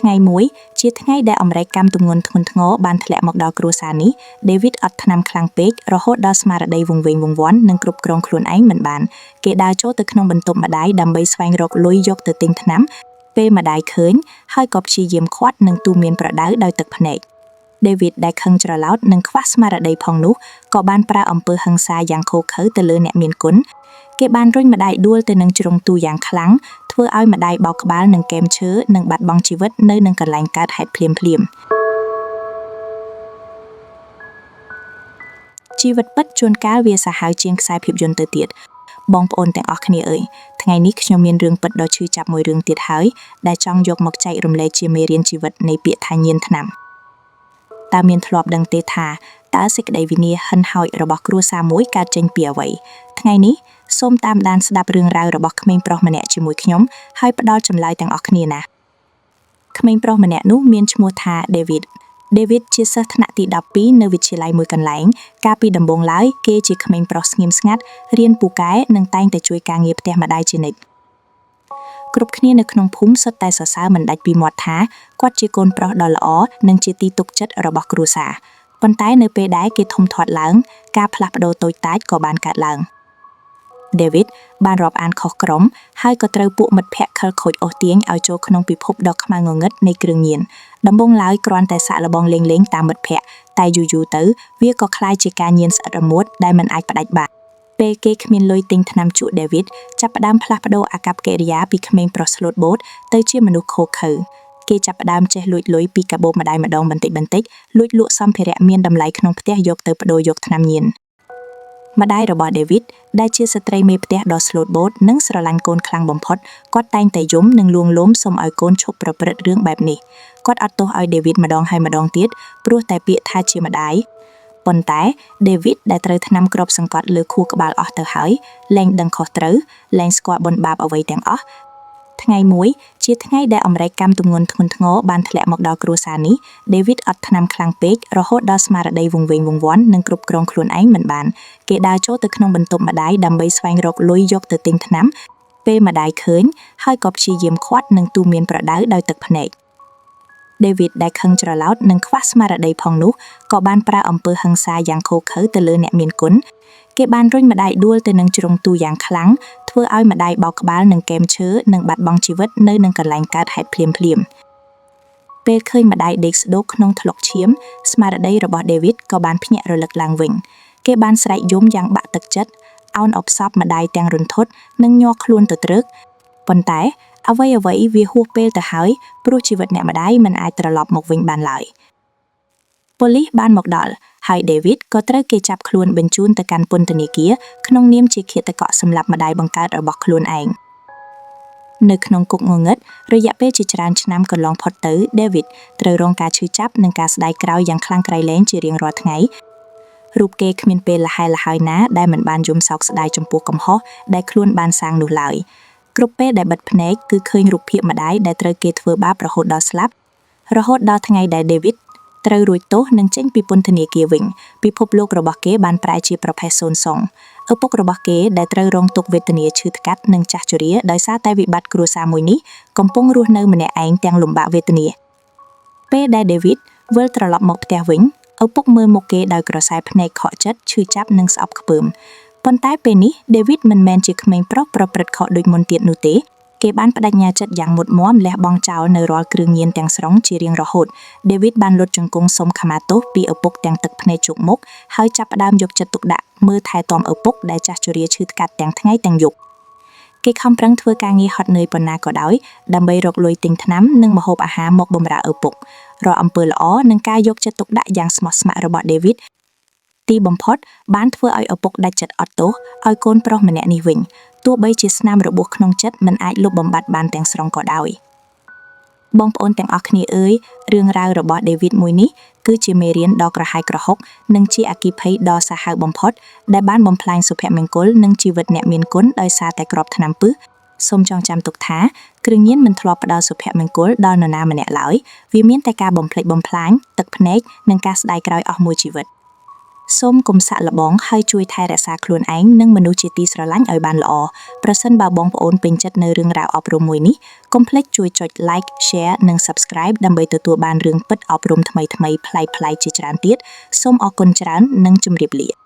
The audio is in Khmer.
ថ្ងៃមួយជាថ្ងៃដែលអម្រែកកម្មទម្ងន់ធ្ងន់ធ្ងរបានធ្លាក់មកដល់គ្រួសារនេះដេវីតអត់ថ្នាំខ្លាំងពេករហូតដល់ស្មារតីវង្វេងវង្វាន់និងគ្រប់គ្រងខ្លួនឯងមិនបានគេដើរចូលទៅក្នុងបន្ទប់ម្ដាយដើម្បីស្វែងរកលុយយកទៅទិញថ្នាំពេលម្ដាយឃើញហើយក៏ព្យាយាមឃាត់និងទូមានប្រដៅដោយទឹកភ្នែកដេវីតដែលខឹងច្រឡោតនិងខ្វះស្មារតីផងនោះក៏បានប្រើអំពើហិង្សាយ៉ាងឃោរឃៅទៅលើអ្នកមានគុណគេបានរុញម្ដាយដួលទៅនឹងជ្រុងទូយ៉ាងខ្លាំងធ្វើឲ្យម្ដាយបោកក្បាលនឹងកែមឈើនិងបាត់បង់ជីវិតនៅនឹងកន្លែងកើតហេតុភ្លាមៗជីវិតពិតជួនកាលវាសាហាវជាងខ្សែភាពយន្តទៅទៀតបងប្អូនទាំងអស់គ្នាអើយថ្ងៃនេះខ្ញុំមានរឿងពិតដ៏ឈឺចាប់មួយរឿងទៀតហើយដែលចង់យកមកចែករំលែកជាមេរៀនជីវិតនៃពាក្យថាញៀនថ្នាំតើមានធ្លាប់ដឹងទេថាតើសេចក្តីវិនាសហិនហោចរបស់គ្រួសារមួយកើតចេញពីអ្វីថ្ងៃនេះសូមតាមដានស្ដាប់រឿងរ៉ាវរបស់ក្មេងប្រុសម្នាក់ជាមួយខ្ញុំហើយផ្ដល់ចម្លើយទាំងអស់គ្នាណាក្មេងប្រុសម្នាក់នោះមានឈ្មោះថា David David ជាសិស្សថ្នាក់ទី12នៅវិទ្យាល័យមួយកន្លែងកាលពីដំបូងឡើយគេជាក្មេងប្រុសស្ងៀមស្ងាត់រៀនពូកែនិងតែងតែជួយការងារផ្ទះម្ដាយជានិច្ចគ្រប់គ្នានៅក្នុងភូមិសុទ្ធតែសរសើរមិនដាច់ពីមាត់ថាគាត់ជាកូនប្រុសដ៏ល្អនិងជាទីទុកចិត្តរបស់គ្រួសារប៉ុន្តែនៅពេលដែលគេធំធាត់ឡើងការផ្លាស់ប្ដូរតូចតាចក៏បានកើតឡើង David បានរាប់អានខុសក្រុមហើយក៏ត្រូវពួកមិត្តភ័ក្តិខិលខូចអូសទាញឲ្យចូលក្នុងពិភពដ៏ខ្មៅងងឹតនៃគ្រឿងញៀនដំបូងឡើយគ្រាន់តែសាកល្បងលេងៗតាមមិត្តភ័ក្តិតែយូរៗទៅវាក៏ក្លាយជាការញៀនស្អិតរមួតដែលមិនអាចផ្ដាច់បានពេលគេគ្មានលុយទិញថ្នាំជក់ David ចាប់ផ្ដើមផ្លាស់ប្ដូរអាកប្បកិរិយាពីក្មេងប្រុសស្លូតបូតទៅជាមនុស្សឃោរឃៅគេចាប់ផ្ដើមចេះលួចលុយពីកាបូបម្ដាយម្ដងបន្តិចបន្តិចលួចលក់សម្ភារៈមានតម្លៃក្នុងផ្ទះយកទៅប្ដូរយកថ្នាំញៀនម្ដាយរបស់ David ដែលជាស្ត្រីមេផ្ទះដ៏ស្លូតបូតនិងស្រឡាញ់កូនខ្លាំងបំផុតគាត់តែងតែយំនិងលួងលោមសុំឲ្យកូនឈប់ប្រព្រឹត្តរឿងបែបនេះគាត់អត់ទោសឲ្យ David ម្ដងហើយម្ដងទៀតព្រោះតែពាក្យថាជាម្ដាយប៉ុន្តែ David ដែលត្រូវថ្នាំគ្របសង្កត់លើខួរក្បាលអស់ទៅហើយលែងដឹងខុសត្រូវលែងស្គាល់បុណ្យបាបអ្វីទាំងអស់ថ្ងៃមួយជាថ្ងៃដែលអម្រែកកម្មទម្ងន់ធ្ងន់ធ្ងរបានធ្លាក់មកដល់គ្រួសារនេះ David អត់ថ្នាំខ្លាំងពេករហូតដល់ស្មារតីវង្វេងវង្វាន់និងគ្រប់គ្រងខ្លួនឯងមិនបានគេដើរចូលទៅក្នុងបន្ទប់ម្ដាយដើម្បីស្វែងរកលុយយកទៅទិញថ្នាំពេលម្ដាយឃើញហើយក៏ព្យាយាមឃាត់និងទូមានប្រដៅដោយទឹកភ្នែក David ដែលខឹងច្រឡោតនិងខ្វះស្មារតីផងនោះក៏បានប្រើអំពើហិង្សាយ៉ាងឃោរឃៅទៅលើអ្នកមានគុណគេបានរុញម្ដាយដួលទៅនឹងជ្រុងទូយ៉ាងខ្លាំងធ្វើឲ្យម្ដាយបោកក្បាលនឹងកែមឈើនិងបាត់បង់ជីវិតនៅនឹងកន្លែងកើតហេតុភ្លាមៗពេលឃើញម្ដាយដេកស្ដូកក្នុងថ្លុកឈាមស្មារតីរបស់ David ក៏បានភ្ញាក់រលឹកឡើងវិញគេបានស្រែកយំយ៉ាងបាក់ទឹកចិត្តអោនអបសពម្ដាយទាំងរន្ធត់និងញ័រខ្លួនទៅទ្រើកប៉ុន្តែអ្វីអ្វីវាហួសពេលទៅហើយព្រោះជីវិតអ្នកម្ដាយមិនអាចត្រឡប់មកវិញបានឡើយប៉ូលីសបានមកដល់ហើយ David ក៏ត្រូវគេចាប់ខ្លួនបញ្ជូនទៅកាន់ពន្ធនាគារក្នុងនាមជាឃាតករសម្លាប់ម្ដាយបង្កើតរបស់ខ្លួនឯងនៅក្នុងគុកងងឹតរយៈពេលជាច្រើនឆ្នាំកន្លងផុតទៅ David ត្រូវរងការឈឺចាប់និងការស្ដាយក្រោយយ៉ាងខ្លាំងក្រៃលែងជារៀងរាល់ថ្ងៃរូបគេគ្មានពេលលហែលហើយណាដែលមិនបានយំសោកស្ដាយចំពោះកំហុសដែលខ្លួនបានសាងនោះឡើយគ្រប់ពេលដែលបិទភ្នែកគឺឃើញរូបភាពម្ដាយដែលត្រូវគេធ្វើបាបរហូតដល់ស្លាប់រហូតដល់ថ្ងៃដែល David ត្រូវរួចទោសនិងចេញពីពន្ធនាគារវិញពិភពលោករបស់គេបានប្រែជាប្រភេទសូន្យសុងឪពុករបស់គេដែលត្រូវរងទុក្ខវេទនាឈឺថ្កាត់និងចាស់ជរាដោយសារតែវិបត្តិគ្រួសារមួយនេះកំពុងរស់នៅម្នាក់ឯងទាំងលំបាកវេទនាពេលដែល David វិលត្រឡប់មកផ្ទះវិញឪពុកមើលមុខគេដោយក្រសែភ្នែកខកចិត្តឈឺចាប់និងស្អប់ខ្ពើមប៉ុន្តែពេលនេះ David មិនមែនជាក្មេងប្រុសប្រព្រឹត្តខុសដូចមុនទៀតនោះទេគេបានប្តេជ្ញាចិត្តយ៉ាងមុតមមលះបង់ចោលនៅរាល់គ្រឿងញៀនទាំងស្រុងជារៀងរហូត David បានលុតជង្គង់សុំខមាទោសពីឪពុកទាំងទឹកភ្នែកជោគមុខហើយចាប់ផ្ដើមយកចិត្តទុកដាក់មើលថែទាំឪពុកដែលចាស់ជរាឈឺថ្កាត់ទាំងថ្ងៃទាំងយប់គេខំប្រឹងធ្វើការងារហត់នឿយប៉ុណ្ណាក៏ដោយដើម្បីរកលុយទិញថ្នាំនិងម្ហូបអាហារមកបម្រើឪពុករាល់អំពើល្អនិងការយកចិត្តទុកដាក់យ៉ាងស្មោះស្ម័គ្ររបស់ David ទីបំផុតបានធ្វើឲ្យឪពុកដាច់ចិត្តអត់ទោសឲ្យកូនប្រុសម្នាក់នេះវិញទោះបីជាស្នាមរបួសក្នុងចិត្តមិនអាចលុបបំបាត់បានទាំងស្រុងក៏ដោយបងប្អូនទាំងអស់គ្នាអើយរឿងរ៉ាវរបស់ David មួយនេះគឺជាមេរៀនដ៏ក្រហាយក្រហុកនិងជាអគ្គិភ័យដ៏សាហាវបំផុតដែលបានបំផ្លាញសុភមង្គលនិងជីវិតអ្នកមានគុណដោយសារតែគ្រាប់ថ្នាំពឹសសូមចងចាំទុកថាគ្រឿងញៀនមិនធ្លាប់ផ្ដល់សុភមង្គលដល់នរណាម្នាក់ឡើយវាមានតែការបំផ្លិចបំផ្លាញទឹកភ្នែកនិងការស្ដាយក្រោយអស់មួយជីវិត សូមកុំសាក់លបងហើយជួយថែរក្សាខ្លួនឯងនិងមនុស្សជាទីស្រឡាញ់ឲ្យបានល្អប្រសិនបើបងប្អូនពេញចិត្តនៅរឿងរ៉ាវអប់រំមួយនេះកុំភ្លេចជួយចុច like share និង subscribe ដើម្បីទទួលបានរឿងពិតអប់រំថ្មីៗប្លែកៗជាច្រើនទៀតសូមអរគុណច្រើននិងជម្រាបលា។